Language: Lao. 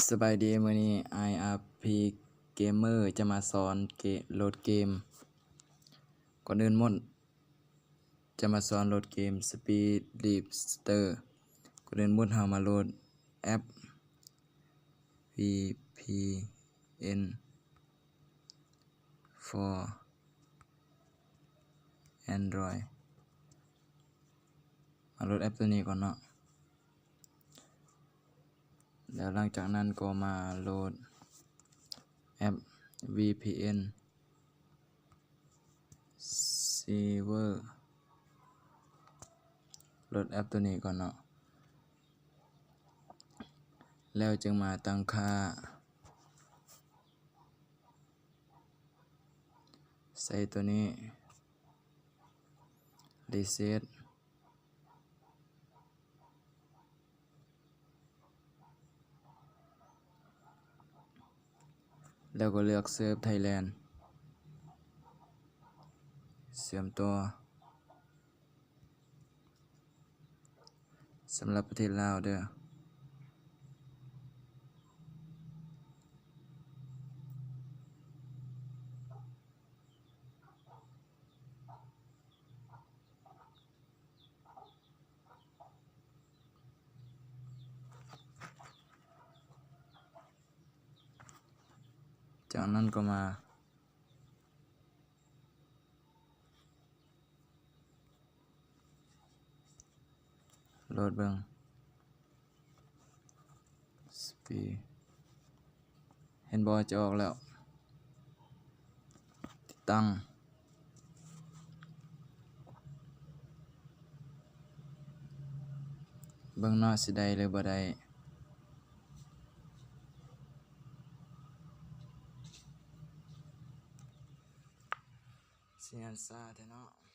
ສະບາຍດີ ມື້ນີ້ອ້າຍ ອາພີ ເກມເມີ ຈະມາສອນເກ- ໂຫຼດເກມ. ກ່ອນອື່ນໝົດ ຈະມາສອນໂຫຼດເກມ Speed Drifter. ກ່ອນອື່ນໝົດ ເຮົາມາໂຫຼດແອັບ VPN for Android. ມາໂຫຼດແອັບໂຕນີ້ກ່ອນເນາະ. ແລ້ວຫຼັງຈາກນັ້ນກໍມາໂຫຼດແອັບ VPN Saver. ໂຫຼດແອັບໂຕນີ້ກ່ອນເນາະ. ແລ້ວຈຶ່ງມາຕັ້ງຄ່າ ໃສ່ໂຕນີ້ Reset. ແລ້ວກໍເລືອກ Serve Thailand ເຊື່ອມຕໍ່ ສຳລັບປະເທດລາວເດີ້. ຈາກນັ້ນກໍມາໂຫຼດເບິ່ງ Speed. ເຫັນບໍ່? ຈະອອກແລ້ວ. ຕິດຕັ້ງ ເບິ່ງເນາະ ຊິໄດ້ຫຼືບໍ່ໄດ້. ສັນຍານຊ້າແທ້ເນາະ.